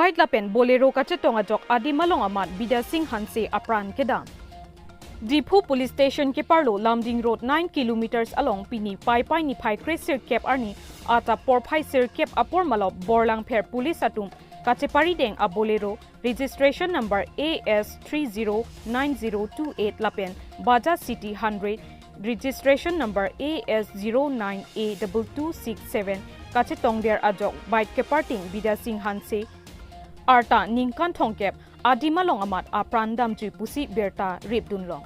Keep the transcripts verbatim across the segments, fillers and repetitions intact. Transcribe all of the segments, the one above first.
Bike lapen Bolero kachetong ajok adim along amat Bidya Singh Hanse apran kedam. Diphu Police Station keparlo Lumding Road nine kilometers along pini Paipai niphai kre sirkep arni ata porphai sirkep apor malom Borlangpher Police atum kacheparideng a Bolero registration number A S three zero nine zero two eight lapen Bajaj City hundred registration number A S zero nine A double two six seven kachetongder ajok bike keparting Bidya Singh Hanse arta ningkan thomkep adim along amat apran damjui pusi birta ripdunlong.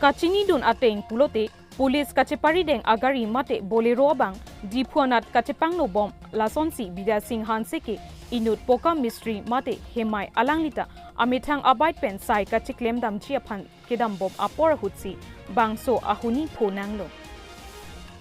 Kachinidun ateng pulote, police kacheparideng agari mate Bolero abang Diphu anat kachepanglobom lasonsi Bidya Singh Hanse ke inut poka mistri mate hemai alanglita amethang abike pen sai kacheklem damji aphan kedambom apor ahutsi bangso ahuni phonanglo.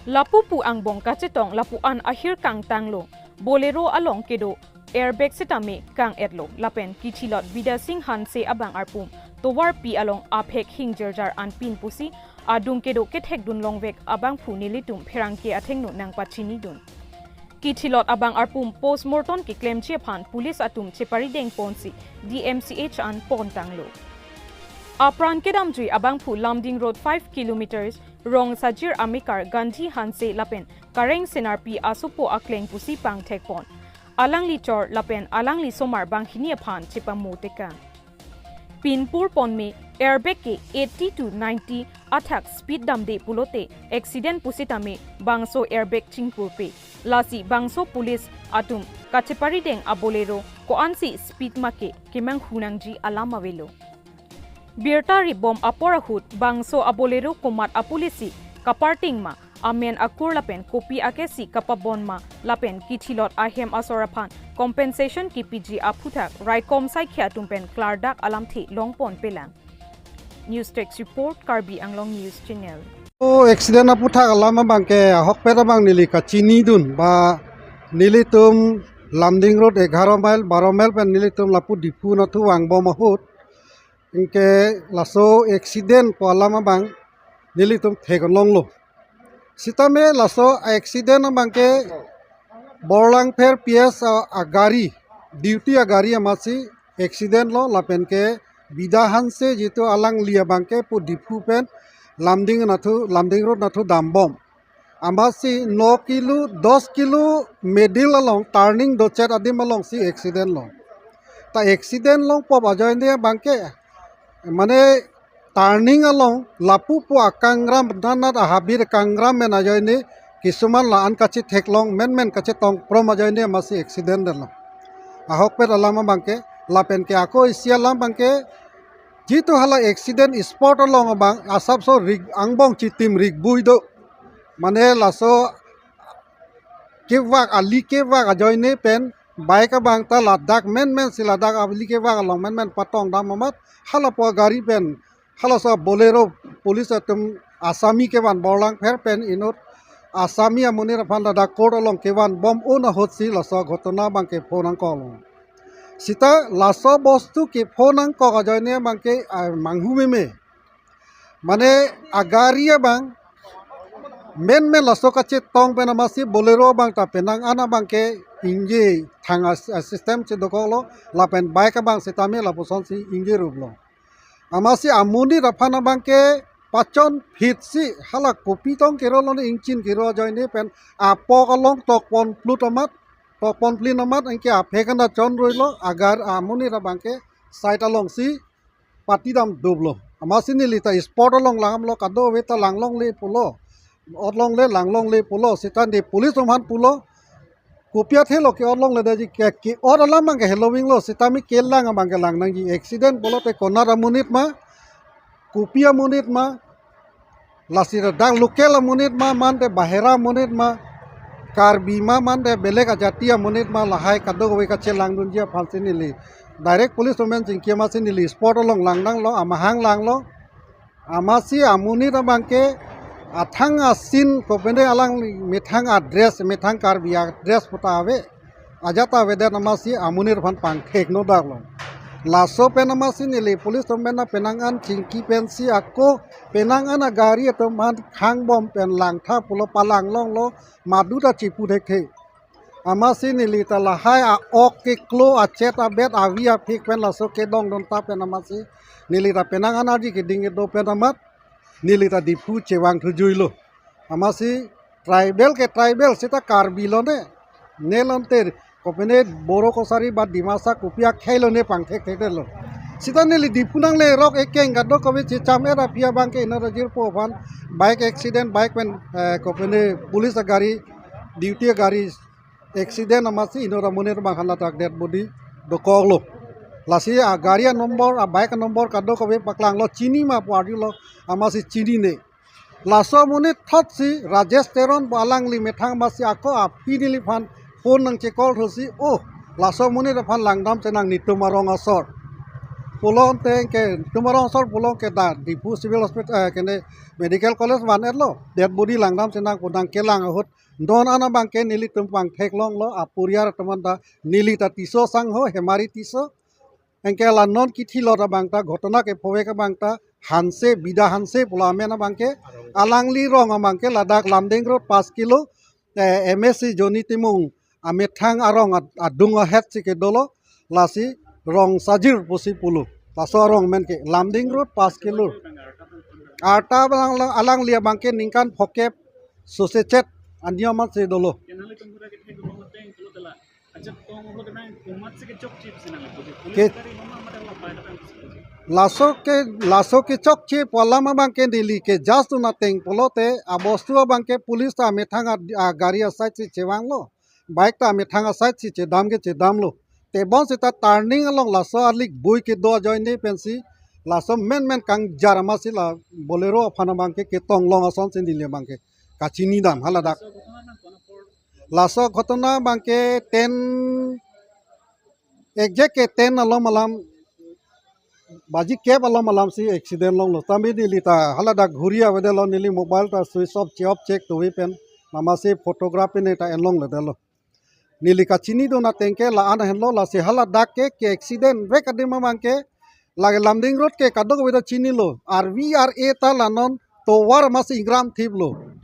Lapu pu angbong kachetong lapu-an ahir kangtanglo. Bolero along kedo airbag sitame kang-etlo lapen kithilot Bidya Singh Hanse abang arpum tovarpi along aphek hingjirjar anpin pusi adung kedo kethekdun longvek abangphu nelitum pherangke athengno nangpachinidun. Kithilot abang arpum postmortem keklemji aphan police atum cheparidengponsi D M C H an pontanglo. Apran kedamjui abangphu Lumding Road five kilometers Rongsajir amekar Gandhi Hanse lapen Kareng Senarpi asopo akleng pusi pangthekpon. Alangli chor lapen alangli somar banghini aphan chepamo tekang. Pinpur ponme airbag ke eighty to ninety athak speed damde pulote accident pusitame bangso airbag chingpurpe. Lasi bangso police atum kacheparideng a Bolero ko-ansi speed make kemanghunangji alam avelo. Birta ripbom apor ahut bangso a Bolero komat apolice si kaparting ma, amen akur lapen kopi akesi kapabon ma lapen kithilot ahem asor aphan compensation kipiji aphuthak raikom saikhi atum pen klardak alamthe longponpelang. News Desk Report, Karbi Anglong News Channel. O accident aphuthak alam abangke ahokpet abang neli kachinidun ba nelitum Lumding Road egaro mile, baro mile pen nelitum lapu Diphu nathu vangbom ahut. Anke laso accident pu alam abang nelitum theklonglo. Sitame laso accident abangke Borlangpher P S a, agari, duty agari amatsi accident lo lapenke Bidya Hanse jitu alangli abangke pu Diphu pen Lumding nathu, Lumding Road nathu dambom. Amatsi no kilo, dos kilo middle along turning dochet adim alongsi accident lo. Ta accident longpop ajoine abangke, mane turning along lapu pu akangram nanat ahabir kangram pen ajoine kisuman la-an kachetheklong menmen kachetongprom ajoine amatsi accident lo. Ahokpet alam abangke, lapenke ako isi alam abangke, jitu hala accident spot along abang asapso rik angbong chitim rikbui do. Mane laso kevak ali kevak ajoine pen bike abang ta ladak menmen si ladak ali kevak along menmen patongdam amat halapu agari pen halaso Bolero police atum Assami kevan Borlangpher pen inut Assami amonit aphan ladak court along kevanbom un ahutsi laso ghotona abangke phonangkoklo. Sita laso bostu kephonangkok ajoine abangke, ah, manghu meme. Mane agari abang menmen laso kachetong pen amatsi Bolero abang ta penang an abangke ingje thang as-, a system chedokoklo lapen bike abang sitame lapusonsi ingje ruplo. Amatsi amonit aphan abangke pachonphitsi hala kopi tong kero lone ingchin kero ajoine pen apok along tokponplut amat, tokponplin amat anke aphek an ta chonruilo agar amonit abangke side alongsi patidam doplo. Amatsi neli ta spot along langdamlo kadokave ta langlongle pulo. Otlongle langlongle pulo. Sita ne police atum aphan pulo. Kopi athelo ke-otlongle detji ke, ke-ot alam abangke helovinglo. Sitame kelang abangke langnangji. Accident pulote konat amonit ma, kopi amonit ma, lasi dak local amonit ma, mante bahera amonit ma, Karbi ma, mante belek ajati amonit ma, lahai kadokave kachelangdunji aphansi neli direct police atum pen chingki amatsi neli spot along langdamlo, amahang langlo. Amatsi amonit abangke athang asin kopende alang methang a dress, methang Karbi a dress puta ave. Ajat avedet amatsi amonit aphan pangthekno daklo. Laso pen amatsi neli police atum pen penang an chingki pensi ako penang an agari atum aphan khangbom pen langtha pulo palanglonglo madu ta chipu thekthe. Amatsi neli ta lahai a-ok keklo, achet abet, avi aphik pen laso kedongdun ta pen amatsi neli ta penang an arji keding kedo pen amat neli ta Diphu chevang thujuilo. Amatsi tribal ke tribal, seta Karbi lone, ne lonte kopine Boro Kosari ba Dimasa kopi akhei lone pangthek thekthelo. Seta neli Diphu nanglerok ekeng kadokave checham-et aphi abangke inut ajirpo aphan bike accident, bike pen, eh, kopine police agari, duty agari accident amatsi inut amonit abang haladak dead body dokoklo. Lasi agari a-number, a-bike a-number kadokave paklanglo, chini ma pu arjulo, amatsi chinine. Laso amonit thotsi Rajesh Teron pu alangli methang amatsi ako aphi neliphan phone nangche-call thusi, oh, laso amonit aphan langdam chenang netum arong asor. Pulote ke netum arong asor pulo ke dak Diphu Civil Hospital, eh, kene Medical College van-etlo, dead body langdam chenang pu nangkelang ahut don an abangke nelitum pangtheklonglo, aporiar atum anta neli ta Tisso asangho, Hemari Tisso. Anke la non kithilot abang ta, ghotona kephovek abang ta Hanse, Bida Hanse pulo amen abangke, alangli rong abangke ladak Lumding Road pas kilo, eh, M A C Johnny Timung amethang arong ad-, adung ahetsi kedolo, lasi Rongsajir pusi pulo. Laso arong amen ke Lumding Road pas kilo. Arta alang, alangli abangke ningkan phokep sose chet anio amatsi dolo. Ke-, laso ke, laso kechokche pu alam abangke neli ke just dun ateng pulote abostu abangke police ta amethang a, agari a-side si chevanglo, bike ta amethang a-side si chedam ke chedamlo. Tebon seta turning along laso aligboi kedo ajoine pensi laso menmen kangjar amatsi la Bolero aphan abangke ketonglong asonsi neli abangke kachinidam haladak. Laso ghotona abangke ten, exact ke ten alom alam, baji kep alom alamsi accident longlo. Tame neli ta haladak ghuri avedetlo, neli mobile ta switch off che-off chek tuvi pen, amatsi photograph pen ta enlongledetlo. Neli kachinidun ateng ke la-an henlo, lasi haladak ke, ke accident vek adim abangke, lake Lumding Road ke kadokave ta chinilo, R V R A ta la non tovar amatsi ingram thiplo.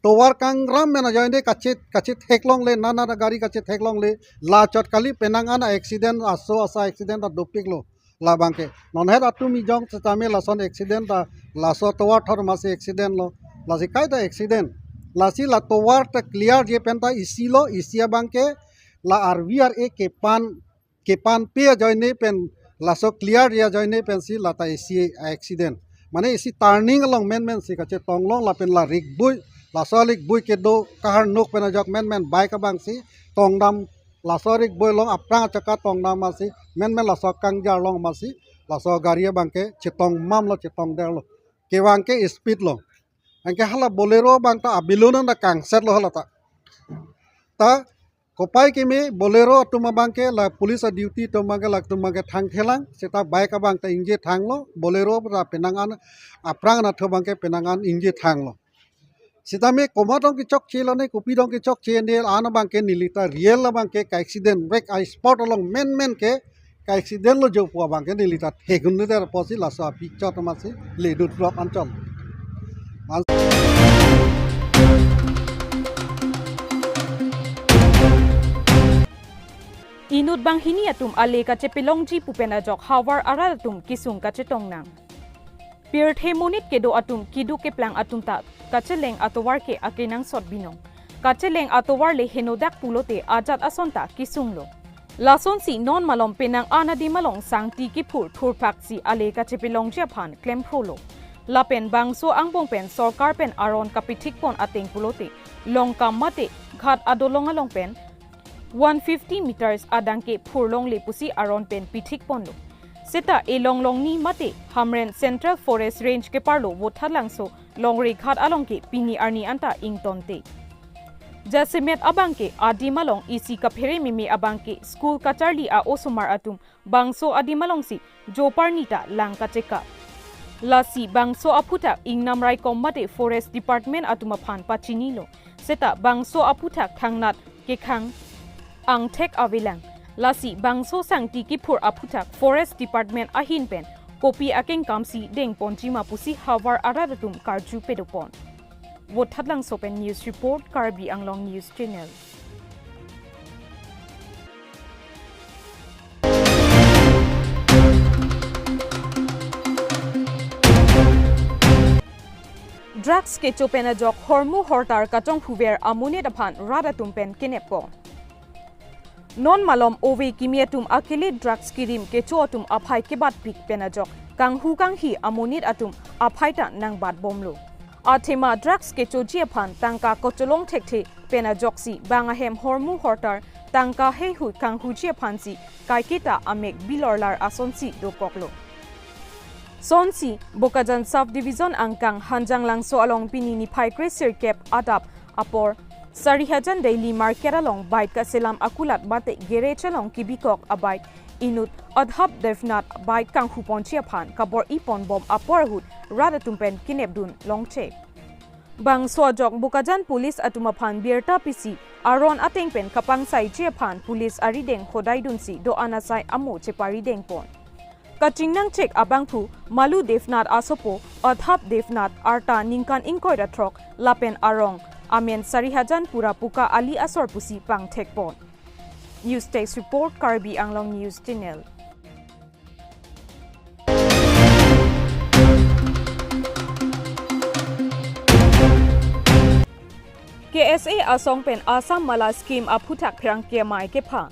Tovar kangram men ajoine kachet, kachet theklongle, nana gari kachet theklongle, la chot kali penang an accident, aso asa accident ta dopiklo labangke. Non het atum ejong setame lason accident ta, laso tovar thor amatsi accident lo. Lasi kaita accident. Lasi la tovar ta clear-ji pen ta isilo, isi abangke la R V R A kepan, kepanpe ajoine pen, laso clear-ji ajoine pensi lata isi accident. Mane isi turning along menmensi kachetonglong lapen la rigboi, laso aligboi kedo kaharnok pen ajok menmen bike abangsi tongdam, laso rigboi along aphrang achaka tongdam amatsi, menmen laso kangjar along amatsi, laso gari abangke chetongmamlo, chetongderlo. Kevang ke speed lo. Anke hala Bolero abang ta abilun anta kangsetlo halata. Ta kopai keme Bolero atum abangke la police a-duty atum abangke latum abangke thangthelang, seta bike abang ta ingje thanglo, Bolero ta penang an aphrang anatthu abangke penang an ingje thanglo. Sitame komat dong kechokche lone, kopi dong kechokche ne, la-an abangke neli ta real abangke ka-accident vek a-spot along menmen ke ka-accident lo jo pu abangke neli ta thekunde der apotsi laso aphi chot amatsi ledun rok anchot. Inut banghini atum ale kachepelongji pu pen ajok havar arat atum kesung kachetongnang. Pirthe monit kedo atum keduk keplang atum ta kacheleng atovar ke akenangsot binong. Kacheleng atovar le henodak pulote ajat ason ta kesunglo. Lasonsi non malom penang an adim along sangti kephur thurphaksi ale kachepelongji aphan klemprolo. Lapen bangso angbong pen sorkar pen aron kapithikpon ateng pulote, Longkam mate ghat adolong along pen one fifty meters adang ke phurlongle pusi aron pen pithikponlo. Seta elong longni mate Hamren Central Forest Range keparlo Vothatlangso Longreghat along ke pini arni anta ingtonte. Jasemet abangke adim along isi kaphere meme abangke school kacharli a-osomar atum bangso adim alongsi joparni ta lang kacheka. Lasi bangso aphuthak ingnam raikom mate Forest Department atum aphan pachinilo. Seta bangso aphuthak thangnat kekhang angthek avelang. Lasi bangso sangti kephur aphuthak Forest Department ahin pen kopi akengkamsi dengponji ma pusi havar arat atum karju pedopon. Vothatlangso pen news report, Karbi Anglong News Channel. Drugs kecho pen ajok hormu hortar kachonghuver amonit aphan rat atum pen kenep pon. Non malom ove kimi atum akele drugs kirim kecho atum aphai kebatpik pen ajok kanghu kanghi amonit atum aphai ta nangbat bomlo. Athema drugs kechoji aphan tangka kocholong thekthe pen ajoksi bang ahem hormu hortar tangka heihui kanghuji aphansi kaiketa amek bilorlar asonsi dokoklo. Sonsi Bokajan Sub Division angkang Hanjanglangso along pini niphai kre sirkep adap apor Sarihajan Daily Market along bike kaselam akulat mate garage along kibikok abike inut Adhap Devnath bike kanghu ponji aphan kabor-i pon bom apor ahut rat atum pen kenepdun longchek. Bangso ajok Bokajan Police atum aphan birta pisi aron ateng pen kapangsaiji aphan police arideng hodaidunsi do-an asai amo cheparideng pon. Kachingnangchek abangphu Malu Devnath asopo Adhap Devnath arta ningkan ingkoi ra throk lapen arong amen Sarihajan Pura Puka Ali asor pusi pangthek pon. News Desk Report, Karbi Anglong News Channel. K S A asong pen Assam Mala Scheme aphuthak pherangke amei kepha.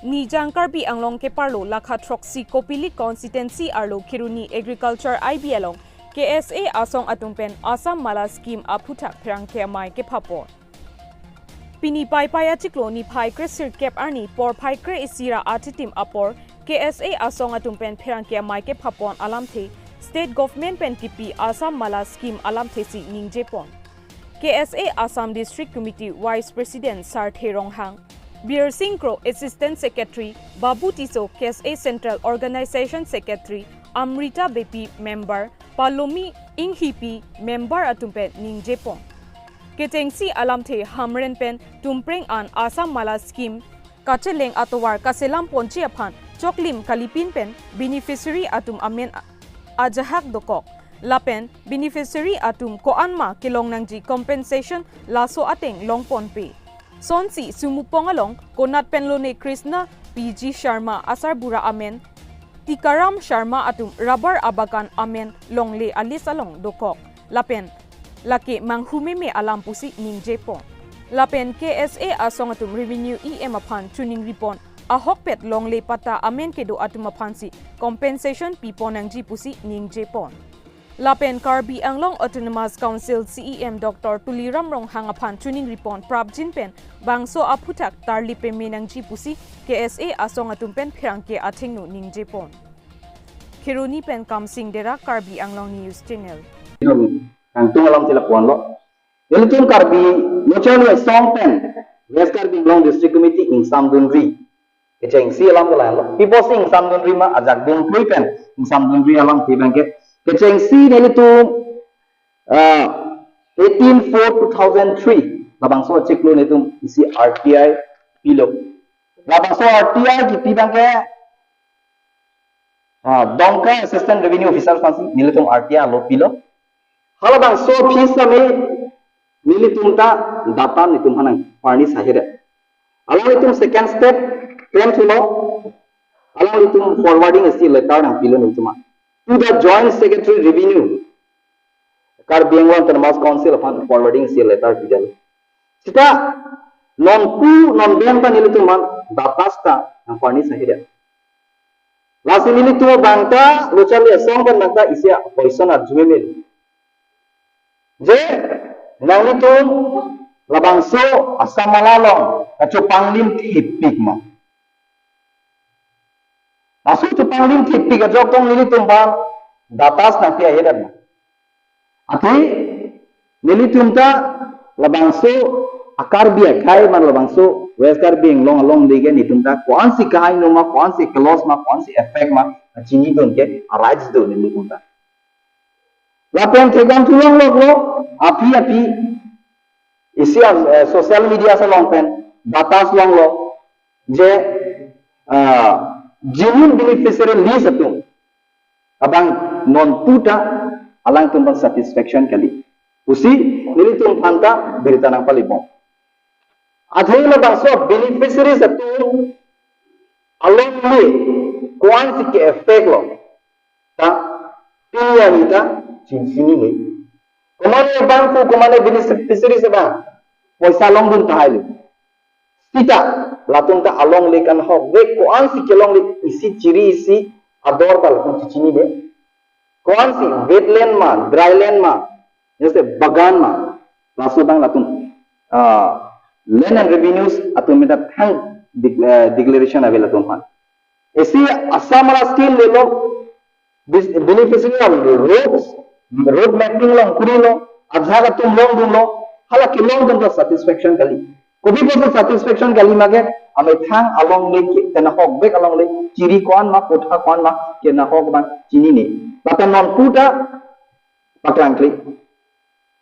Nijang Karbi Anglong keparlo lakha throksi Kopili Constituency arlo Kheroni Agriculture I B along K S A asong atum pen Assam Mala Scheme aphuthak pherangke amei kepha pon. Pini Paipai achiklo niphai kre sirkep arni porphai kre isi ra achitim apor K S A asong atum pen pherangke amei kepha pon alamthe State Government pen kipi Assam Mala Scheme alamthe si ningje pon. K S A Assam District Committee Vice President Sarthe Ronghang, Bir Singh Kro Assistant Secretary, Babu Tisso K S A Central Organization Secretary, Amrita Beypi Member, Palomi Inghipi Member atum pen ningje pon. Kechengsi alamthe Hamren pen Tumpreng an Assam Mala Scheme kacheleng atovar kaselam ponji aphan choklim kalipin pen beneficiary atum amen ajahak dokok. Lapen beneficiary atum ko-an ma kelong nangji compensation laso ateng long ponpe. Sonsi Sumupong along konat pen lone Krishna P G Sharma asarbura amen, Tikaram Sharma atum rubber abagan amen longle a-list along dokok. Lapen lake manghu meme alam pusi ningje pon. Lapen K S A asong atum revenue E M aphan choningri pon, ahokpet longle patta amen kedo atum aphansi compensation pi pon nangji pusi ningje pon. Lapen Karbi Anglong Autonomous Council C E M Doctor Tuliram Ronghang aphan choningri pon prapjin pen bangso aphuthak tarlip peme nangji pusi K S A asong atum pen pherangke athengno ningje pon. Kheroni pen Kamsing Dera, Karbi Anglong News Channel. Kangtung alam tila ponlo. Nelitum Karbi Lo Charli Asong pen West Karbi Anglong District Committee ingsamdunri. Kechengsi alam kelang lo. Pi apotsi ingsamdunri ma, ajak dunpui pen ingsamdunri alamthe abangke. Kechengsi nelitum, ah, eighteen four two thousand three labangso achiklo nelitum isi R T I pilo. Labangso R T I kipi abangke, ah, Dongka Assistant Revenue Officer aphansi nelitum R T I lo pilo. Halabangso office tame nelitum ta data nelitum aphan nangparni sahere. Alanglitum second step pen thulo. Alanglitum forwarding isi letter nangpilo nelitum a. To the Joint Secretary Revenue, Karbi Anglong Autonomous Council aphan forwarding isi letter pidetlo. Seta non pu non den ta nelitum aphan data ta nangparni sahere. Lasi nelitum abang ta Lo Charli Asong pen abang ta isi a-question arjumeme. Je, nanglitum labangso Assam Mala along kachopanglem thepik ma? Laso chopanglem thepik ajok tong nelitum aphan data nangpi ahedan ma? Athe nelitum ta labangso a-Karbi akhei man labangso West Karbi Anglong alongle ke nelitum ta ko-ansi kaheno ma, ko-ansi kelos ma, ko-ansi effect ma, chinidun ke a-rights do nelitum ta. Lapen thekdam thu longloklo, aphi aphi isi a, eh, social media along pen data longlo je, ah, genuine beneficiary list atum abang non pu ta alangtum abang satisfaction kali pusi nelitum aphan ta birta nangpali bom. Athe labangso beneficiaries atum alongle ko-ansi ke-effect lo ta pini arni ta chingsinine. Komane bank pu, komane beneficiaries abang poisa longdun tahai lo. Sita latum ta alongle kanhokvek, ko-ansi kelongle, isi chiri isi ador ta latum chechinine. Ko-ansi wetland ma, dryland ma, jese bagan ma, laso abang latum, ah, Land and Revenues atum meta thang de-, eh, declaration ave latum aphan. Isi Assam ra scheme lelo, bis-, beneficiary roads, road mapping long kurilo, ajak atum longdunlo, hala kelongdun ta satisfaction kali. Kopi pusi satisfaction kali ma ke, amethang alongle ke, kenahokvek alongle, chiri ko-an ma, kotha ko-an ma, kenahok abang chinine. Lapen non puta paklangkle.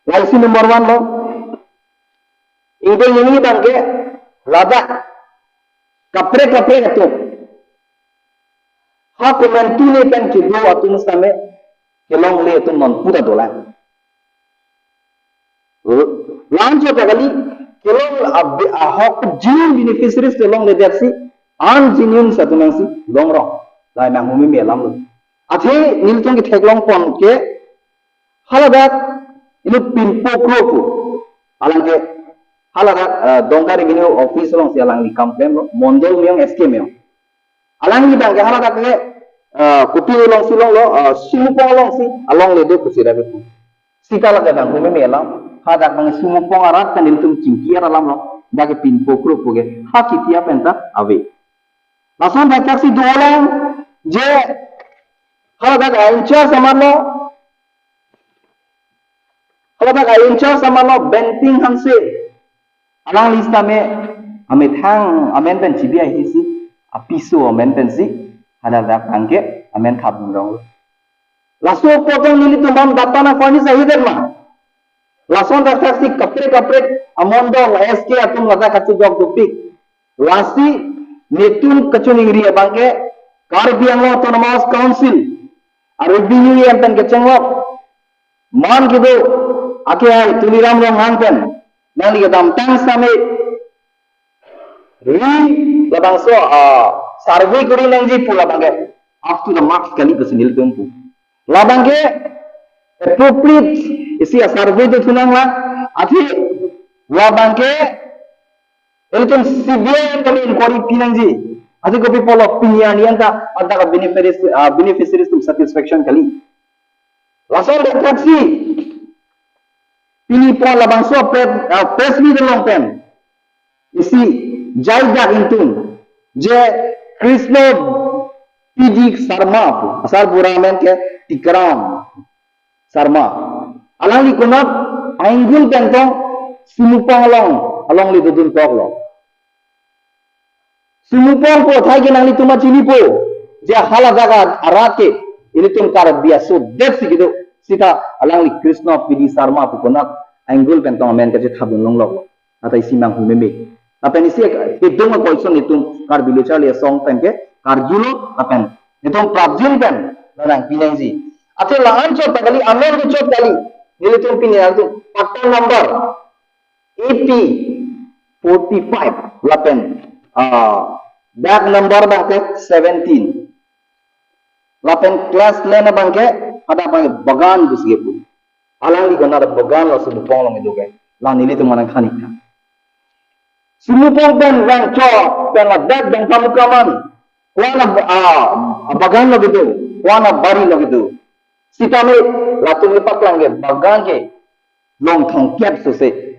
Laisi number one lo. Ingdeng ini abang ke, ladak kaprek kaprek atum, ha komantu ne pen kedo atum same kelongle atum non puta dolang. Lancho ta kali, kelong ab-, ahok genuine beneficiaries kelongledetsi, ungenuine atum nangsi longrong. Lahai manghumeme alam lo. Athe nelitum ketheklong pon ke, haladak inut Pinpo Kro pu. Alangke haladak, eh, Dongka Revenue Office alongsi alangli complain lo, Mondol Meyong, S K Meyong. Alangli abang ke haladak ke, eh, kopi alongsi longlo, eh, Sumupong alongsi alongle do pusi dak pu. Sita lake abang meme alam, hadak abang Sumupong arat kan nelitum chingki alam lo, dak ke Pinpo Kro pu ke, ha kiti apen ta ave. Lason dak kaksi dolang, je haladak a-in-charge amarlo, haladak a-in-charge amarlo Benting Hanse. Alangli sitame amethang amen pen chibi ahisi, apiso amen pensi, haladak abang ke amen thapdun longlo. Laso apot nelitum aphan data nang furnish ahidet ma? Lason dak kaksi kaprek kaprek amondol S K atum ladak kachejok dopik. Lasi nelitum kachiningri abang ke, Karbi Anglong Autonomous Council a-revenue yen pen kechenglok, man kedo akehai Tuliram Ronghang pen nangli kedamtang same ri labangso, ah, survey kuri nangji pu labang ke up to the marks kali pusi nelitum pu. Labang ke appropriate isi a-survey do thunang la, athe labang ke ilitum C B I pen inquiry pinangji. Athe kopi pulo pini arni anta, anta ka beneficiaries, ah, beneficiaries atum satisfaction kali. Lason dak kaksi pini pon labangso press, ah, press meet along pen isi jaidak ingtung, je Krishna P D Sharma pu, asar pura amen ke Tikram Sharma. Alangli konat ainggul pen tong Sumupong along, alongle dodun koklo. Sumupong pu athai ke nanglitum chinipo, je haladak arat ke ilitum Karbi aso detsi kedo, sita alangli Krishna P D Sharma pu konat ainggul pen tong amen kachethapdun longlok. Ata isi manghumeme. Lapen isi kedung a-question itum Karbi Lo Charli Asong pen ke karjulo, lapen itum prapjin pen nang pinangji. Athe la-anchot ta kali, amen chot kali. Nelitum pini atum patta number A P forty-five lapen, ah, bag number abang ke seventeen. Lapen class land abang ke, hadak abang ke bagan pusi kepu. Alangli konat bagan lo Sumupong along kedo ke. La nelitum nang than-ik tha. Sumupong pen vangchok pen ladak Dongkamukam an, ko-an a, ah, bagan lo kedo, ko-an a bari lo kedo. Sitame latum kepaklang ke bagan ke long thomkep sose.